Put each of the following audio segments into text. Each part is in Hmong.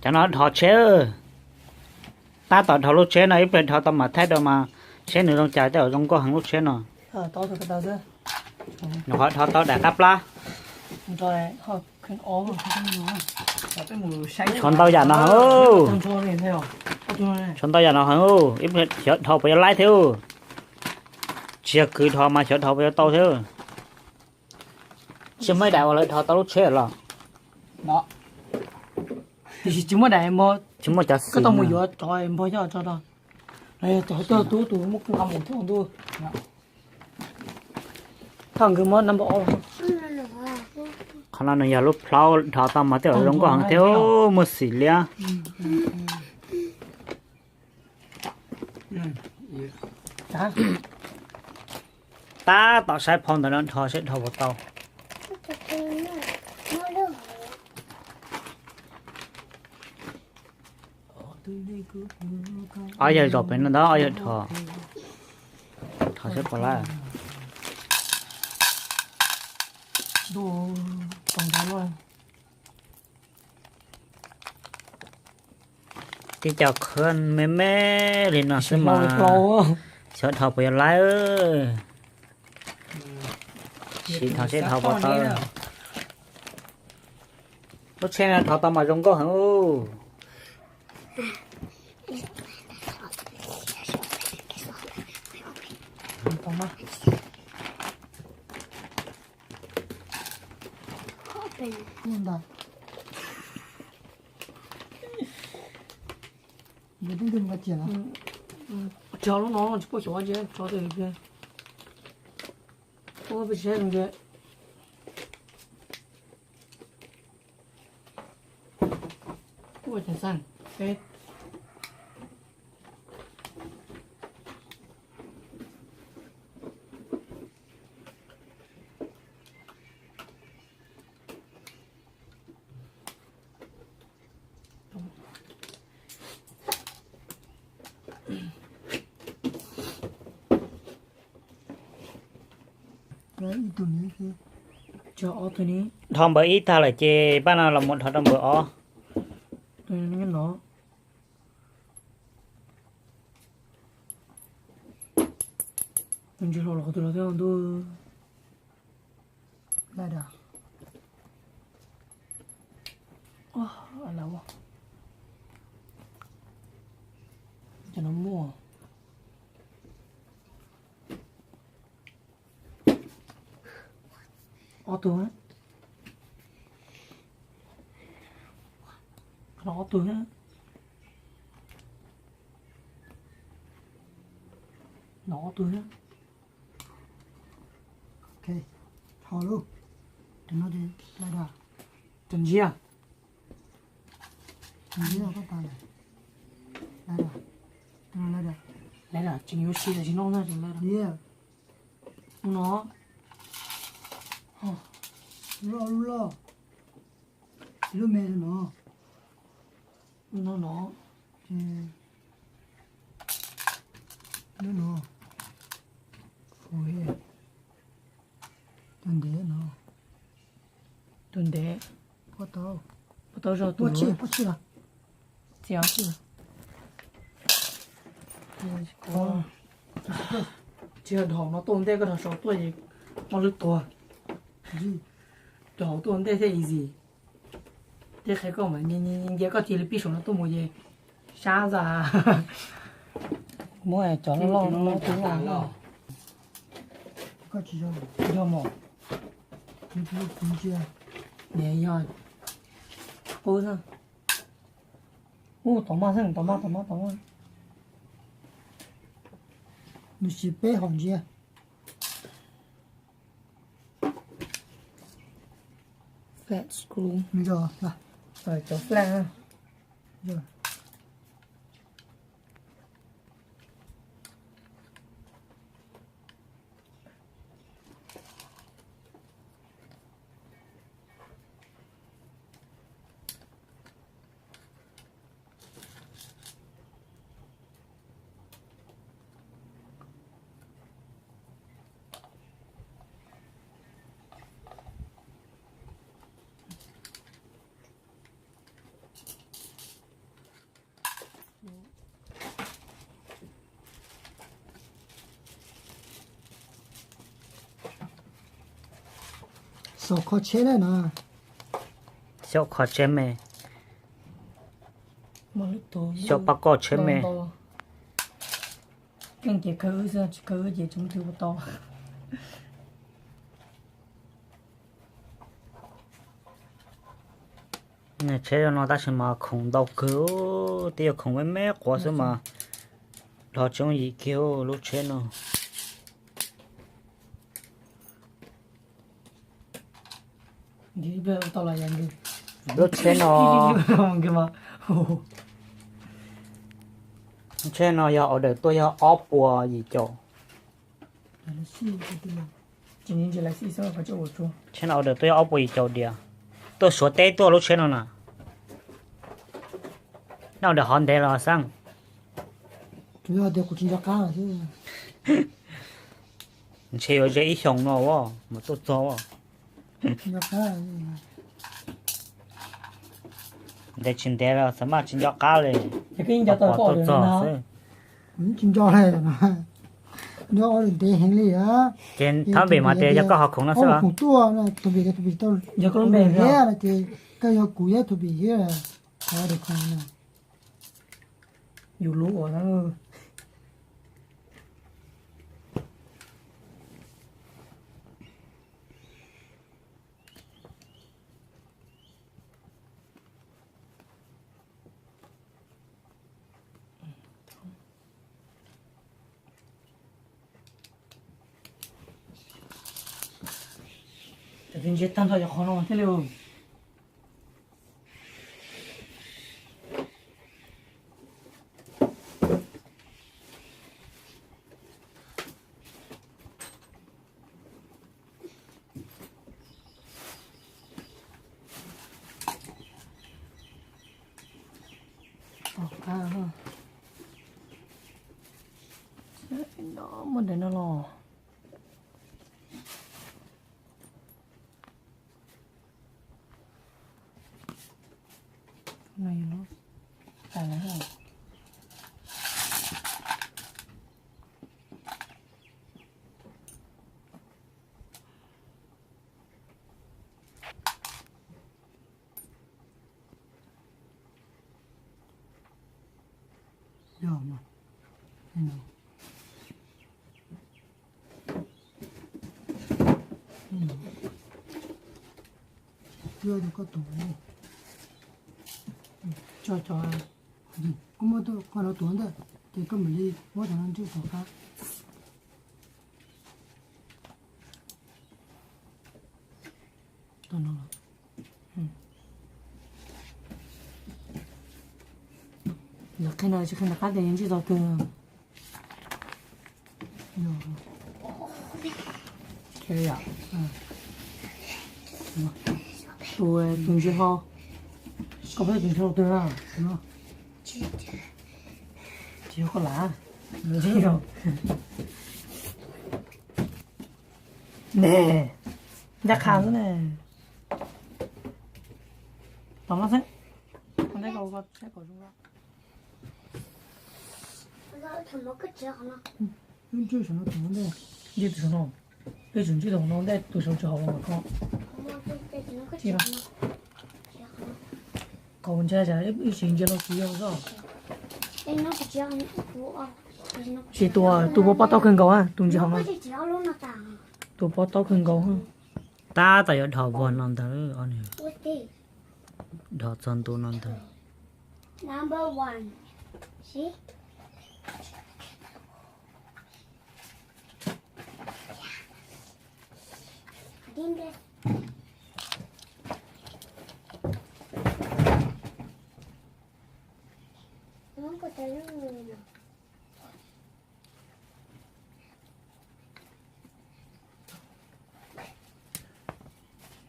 Cov no dhos tsheb, tab tom dhos lub tsheb no, ib pliag dhos tau mam thaij rau mas seb nws zoo cas, tej zaum zoo nkauj heev lub tsheb no. Nws qhov dhos tau daim qab plab. Tshuav ntau yam no heev. Tshuav ntau yam no heev. Ib pliag xyov dhos puas yuav laib thiab. Tsis yog kwv dhos mas xyov dhos puas yuav tau thiab. Tsis muaj ib daim uas lawv dhos tau lub tsheb los? Tiam sis tsis muaj daim, tsis muaj cov xim, koj tau mus yuav cov npog coj tso rau. Cov tuaj tub tus muaj nqa mus thiab ntuj. Thaj nkawd muab nab npau ob. Qhov no nws yog lub plhaub dhos tau mas tej zaum zoo nkauj heev thiab, muaj xim liab. Tab tom saib phau ntawv no dhos seb dhos puas tau. Ob yawg zaum pem no ntag, ob yawg dhos, dhos seb puas laib. Tib co khawb me me li no xwb mas xyov dhos puas yuav laib. Sim dhos seb dhos puas tau. Lub tsheb no dhos tau mas zoo nkauj heev. Cog lub no tsis paub xyov tso tej ua peb tsis saib zoo. Ua cas xaj peb. Dhos npawb ib tag lawm ces pab no los mus dhos rau npawb ob. Ntsis hlo los qhov twg los thiab ntuj. Laj das. Cov no muaj ob tug. No ob tug. No ob tug. Ok, dhau lauj. Tus no ces laj das. Tus ntsiag. Tus ntsiag koj tas lawm. Laj das. Tus no laj das. Laj das tseem yuav si los tsis noj na, tseem laj das. Ub no. Lub loj, lub loj. Lub me no. Lub no no. Lub no. Tus ntev no. Tus ntev. Puab tau. Puab tau zog tus. Puab tsi los. Tsi os. Tsis yog dhau no tuaj ntej, koj dhau saum tuaj es mob lwb tuag. Dhau tuaj ntej thiaj easy. Tej qhia koj mas nce koj cia li pib saum no tuaj mus ces sab zas. Muab cov loj loj no twb lam. Koj tsis yog mos. Ntsia, yog qub xwb. Ub, tau maj xwb, tau maj, tau maj, tau maj. Nws siv peb hom ntsia. Flat screw. Cov flat. Xyaum kho tsheb na no. Xyaum kho tsheb me. Xyaum pab koj tsheb me. Tsheb no tab sis mas khoom ntau kawg, twb yog khoom me me quav xwb mas dhos tsoob yim kiag lub tsheb no. Lub tsheb no, tsheb no yog order tuaj yog ob puas yim caum. Tsheb no order tuaj yog ob puas yim caum diam. Tuaj Suav teb tuaj lub tsheb no na. Nej order hov ntev los xab? Ntshe yuav ze ib xyoos no mus tuaj txog. Ntev tsis ntev los xav mas tsis nco qab li. Pom tuaj txog xwb. Tsis nco li. Nco li ntev heev li. Ces thab npem mas tias yog koj ho khoom no xwb los? Khoom tuaj, tus npem, tus npem tau, yog koj lub npe thiab no ces koj yog kuv thiab tus npem thiab. Thov de khoom no. Yus lub ua na. Cov ntses tag nrho cov qhov no thiaj li. Muaj ntawm no los. Tso, koj muab qhov no tuav ntawm, ces koj mam li muab cov no ntswj tom qab. Lawv qhia no tsis qhia nram qab tias ntswj tau twg. Tus, tus ntses ho, koj pab tus ntses ho twg na? Tsis yog koj lam. Ne, ncaj qha xwb ne. Tom no xwb. Ntawm ko saib kom zoo. Ntswj saum no, tom no ntej. Ntswj tus saum no. Peb tsum ntswj tus no ntej, tus saum tsis haum los mas koj. Qhov ntsa ib sim ntsia los tsis yog xwb. Tsis tus, tus puas pob taub kawg nkaus, tus ntsis haum no. Tus pob taub kawg nkaus. Tab tom yuav dhos vog no ntag. Dhos txog ntu no ntag.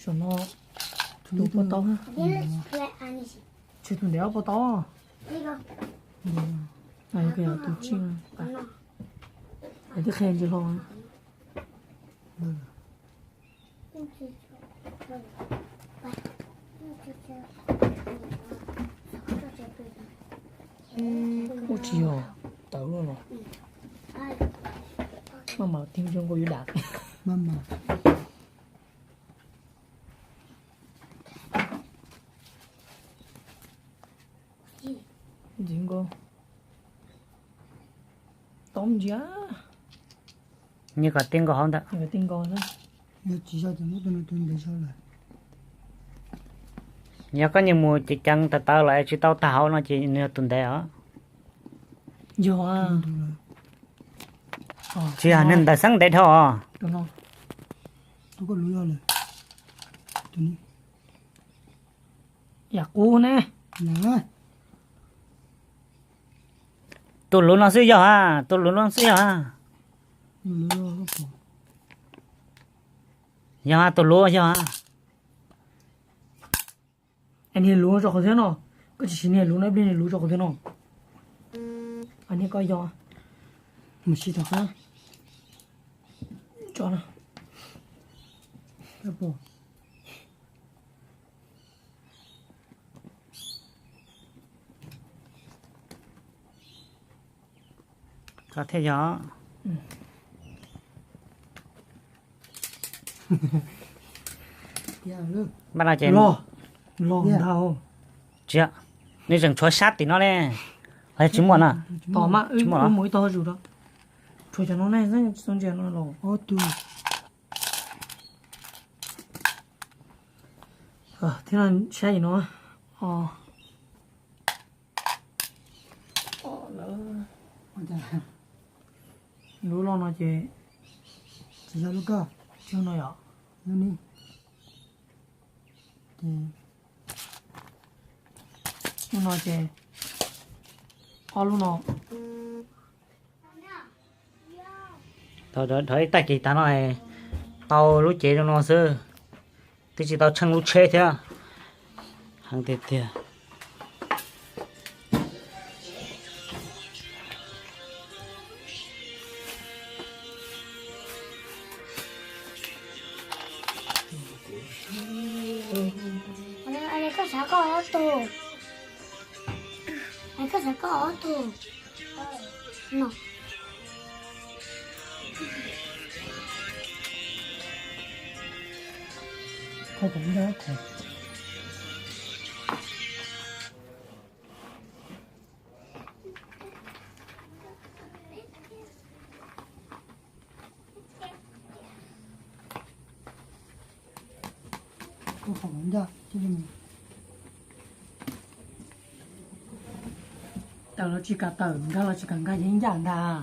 Saum no tus pob taub. Tseg tus ntev ob pob taub. Yog tus tsij. Twb qhia ntsis hlo. Ua tsis yog tawv luaj los. Maj mam tib zoo nkaus yuav dam. Maj mam. Ntsia, nyias kom ti nkaus hauv ntawd. Yog koj nyias mus ceev ceev tawv tawv los tsis tau tag hauv no ces nws yog tus ntev os. Tsis yog, nws ntawd xeeb ntev dhau os. Yam qub ne. Tus luv no xwb yog a, tus luv no xwb yog a. Yog a, tus luv yog a. Niag luv rau qhov thiab no, koj tsis siv niag luv no, ib pliag niag luv rau qhov thiab no. Niag koj yog, mus siv tom qab. Koj thiaj yog. Npaj no ces, tsis, nws tseem tshuav sab tim no ne, los tsis muaj na. Tos mas, wb mus ib tog zus rau. Tshuav cov no ne, tsis tau ntsia no los. Thiab no sab yim no. Lub loj no ces, tsis yog lub koj, lub no yom. Lub ni, ces lub no ces, ob lub no. Dhau ib tag kis tas no tau lub cev zoo no xwb, twb tsis tau tsheej lub tsheb thiab. Heev tiag tiag. Koj sav koj ob tug, koj sav koj ob tug no. Tawm los tsis kam tawm, nkag los tsis kam nkag, yeej ncaj ntag.